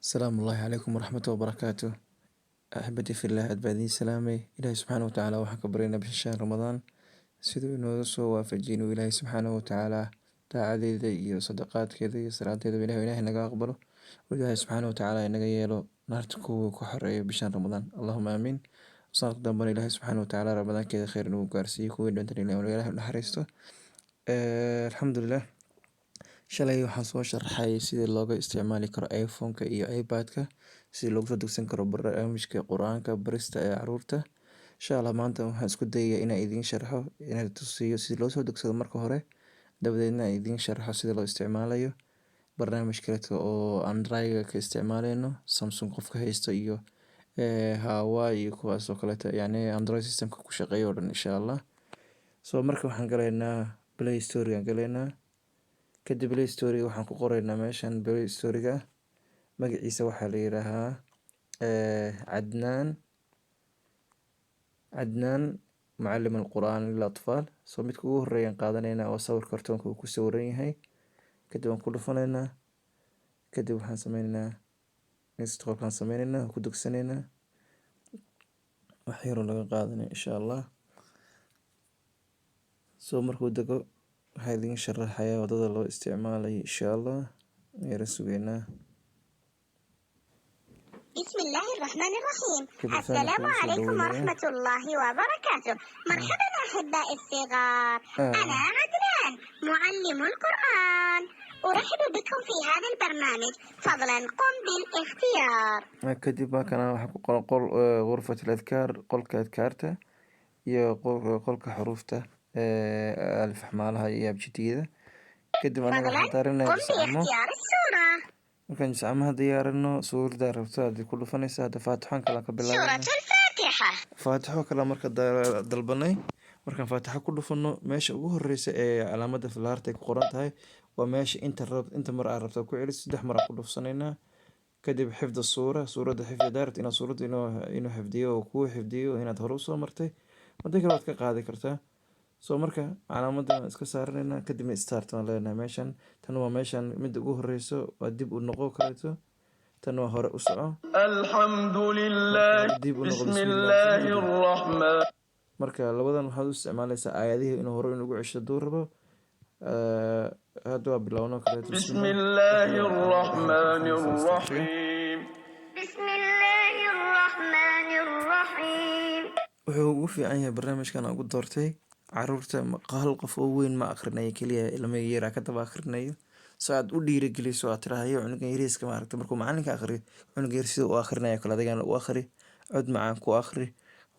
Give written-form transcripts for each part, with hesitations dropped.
Asalaamu ullaahi calaykum waraxmatu wabarakaatu. Axibati fillah, aad baa idiin salaamay. Ilaahi subxaana watacaala waxaan ka baryaynaa bisha shahr Ramadaan siduu inooga soo waafajiyay inuu Ilaahi subxaana watacaala daacadeeda iyo sadaqaadkeeda iyo salaadeeda Ilaahi naga aqbalo, oo Ilaahi subxaana watacaala inaga yeelo naarta kuwa ku xoreeyo bishan Ramadaan. Allahuma aamiin. Sanadka dambena Ilaahi subxaana watacaala Ramadaankeeda khayr nagu gaarsiiyo, kuwii dhintan Ilaahi u naxariisto. Alxamdulilah, shalay waxaan soo sharaxay sidii looga isticmaali karo iPhone-ka iyo iPad-ka, sidii loogu soo degsan karo barnaamijka Qur-aanka barista ee caruurta. Insha Allah maanta waxaan isku dayayaa inaan idiin sharxo, inaan tusiyo sida loo soo degsado marka hore, dabadeedna aan idiin sharxo sida loo isticmaalayo barnaamij kaleeto oo Android-ga ka isticmaaleyno, Samsung qofka haysto iyo Huawei iyo kuwaas oo kaleeto, yacni Android systemka ku shaqeeyo oo dhan, insha Allah. So marka waxaan galaynaa Play Store gaan galaynaa. Kadib Play Store waxaan ku qoraynaa, meeshan Play Store-ga magaciisa waxaa la yiraahaa Cadnaan, Cadnaan Mucalim Alqur'aan lil Atfaal. So midka ugu horeeyaan qaadanaynaa oo sawir kartoonka uu ku sawiran yahay. Kadib waan ku dhufanaynaa. Kadib waxaan sameynaynaa installkaan sameynaynaa, ku degsanaynaa. Wax yaroo laga qaadanaya, insha Allah. So markuu dego waxaa idiin sharaxayaa wadada loo isticmaalayo, insha Allah. Yara sugeynaa. بسم الله الرحمن الرحيم. كيف السلام لسانك؟ عليكم وش ورحمة الله وبركاته. مرحبا أحبائي الصغار. أنا عدنان معلم القرآن، أرحب بكم في هذا البرنامج. فضلا قم بالاختيار. Kadib waa kana, waxaa ku qoran qol غرفة الأذكار, qolka adkaarta, iyo qolka xuruufta, alif xmaalaha iyo abjadiyada. Kadib anaga فضلا waxaan diyaarinaa قم juz camo. باختيار السورة. Markaan juz camaha diyaarino, suurada rabto aad ku dhufanaysa. Hadda Faatixan kale ka سورة bilaabanaa. الفاتحة. Faatixo kale marka dalbanay, markaan Faatixo ku dhufano, meesha ugu horeysa ee calaamada falaarta ay ku qoran tahay waa meesha inta rab, inta mar aad rabto ku celis. Saddex mar aan ku dhufsanaynaa. Kadib xifda suura, suuradda xifdi daarat, inaad suuradda inuu xifdiyo oo kuu xifdiyo inaad hore usoo martay, muddo kale waad ka qaadi kartaa. So marka calaamadan waan iska saaranaynaa, kadibna start waan leenahay. Meeshan tan waa meeshan midda ugu horeyso, waa dib u noqo kaleeto. Tan waa hore u soco. الحمد لله. Dib u noqo. بسم Bismillah. الله الرحمن Marka labadan waxaad u isticmaalaysaa aayadihii inuu hore inugu cesho haduu rabo. Hadda waa bilowno kaleeto. بسم الله الرحمن الرحيم. بسم الله الرحمن الرحيم. Wuxuu ugu fiican yahay barnaamijkan aan ugu doortay caruurta, hal qof oo weyn ma akhrinayo, keliya ilmo yaraa ka daba akhrinayo. So aad u dhiirigeliso, aad tiraahdo cunugan yariiska, maaragta, markuu macalinka akhriyo, cunuga yar sida u akhrinayo kale adigana u akhri, cod macaan ku akhri.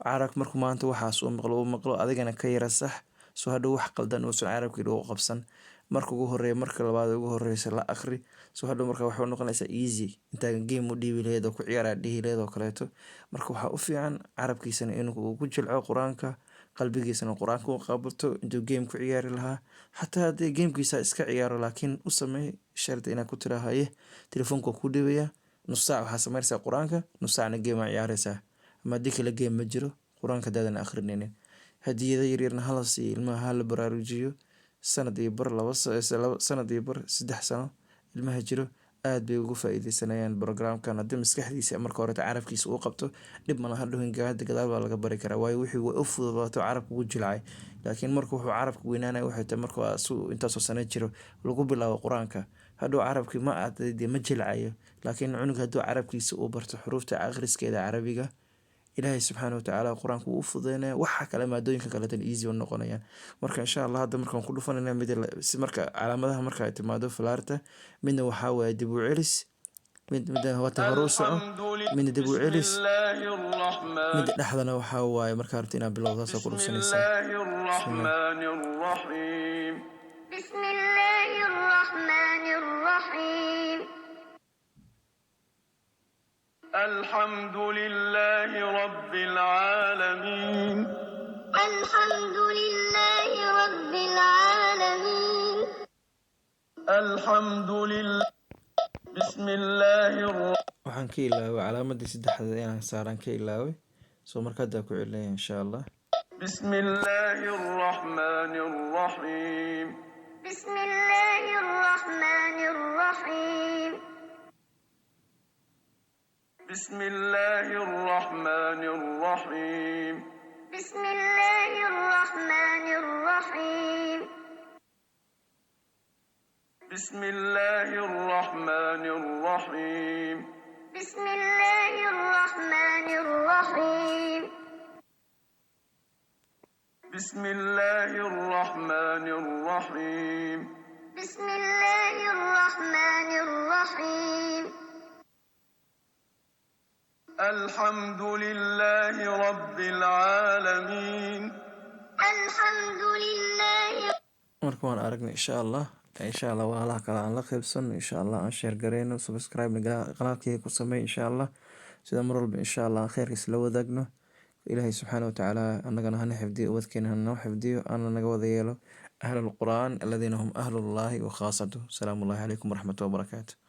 Carab markuu maanta waxaas uu maqlo, adigana ka yara sax, so hadhow wax qaldan uusan carabkii ugu qabsan. Marka ugu horeeya, marka labaad ugu horeysa la akhri, so hadhow marka waxay noqonaysaa easy intaa game u dhiibi lahayd oo ku ciyaar dhihi lahayd oo kaleeto. Marka waxaa u fiican carabkiisana inuu ku jilco Qur-aanka, qalbigiisana Qur-aanka u qabato intuu game ku ciyaari lahaa. Xataa haddii gamekiisa iska ciyaaro, laakiin u samee shardi inaad ku tiraahdo, "Haye, telefoonka waa kuu dhibaya, nus saac waxaa sameynaysaa Qur-aanka, nus saacna game aa ciyaareysaa, ama haddii kale game ma jiro Qur-aanka haddaadan akhrinaynin." Hadiyado yaryarna hala siiyo ilmaha, hala baraarujiyo. Sanad iyo bar, laba sanad iyo bar, 3 sano ilmaha jiro aad bay uga faa'iideysanayaan programkan. Haddii maskaxdiisa marka horeta carabkiisa uu qabto, dhib malaha, hadhow hingaada gadaal baa laga bari karaa, waayo wixii way u fududaato, carabka ugu jilcay. Laakiin marka wuxuu carabka weynaanaya waxay tahay marka intaasoo sano jiro lagu bilaabo Qur-aanka, hadhow carabkii ma dee ma jilcayo. Laakiin cunug hadduu carabkiisa uu barto xuruufta akhriskeeda Carabiga, Ilaahay subxaana watacaala Qur-aanka wuu u fududeynaya, waxa kale maadooyinka kaleetan easy u noqonayaan. Marka insha Allah hadda markaan ku dhufanayna mid si, marka calaamadaha marka ay timaado falaarta, midna waxaa waaye dib u celis, mid midna wata hore u soco, midna dib u celis, midda dhexdana waxaa waaye markaa rabta inaad bilowdo, saasoo ku بسم dhufsanaysaa. الله الرحمن الرحيم. بسم الله الرحمن الرحيم. الحمد لله رب العالمين. الحمد لله رب العالمين. الحمد لله، بسم الله الرحمن Waxaan ka ilaaway calaamadii saddexda inaan saaraan ka ilaaway. So marka hadda ku celinaya, insha Allah. بسم الله الرحمن الرحيم. بسم الله الرحمن الرحيم. بسم الله الرحمن الرحيم. بسم الله الرحمن الرحيم. بسم الله الرحمن الرحيم. بسم الله الرحمن الرحيم. بسم الله الرحمن الرحيم. بسم الله الرحمن الرحيم. الحمد لله رب العالمين. الحمد لله. Marka waan aragnay, insha Allah. Insha Allah, walaalaha kale aan la qaybsano, insha Allah. Aan share gareyno, subscribe kanaalkayga ku samey, insha Allah, sida mar walba, insha Allah, aan khayrka isla wadaagno. Ilaahay subxaana watacaala annagana hana xifdiyo, ubadkeena hana xifdiyo, ana naga wada yeelo أهل القرآن الذين هم أهل الله وخاصته. السلام الله عليكم ورحمة وبركاته.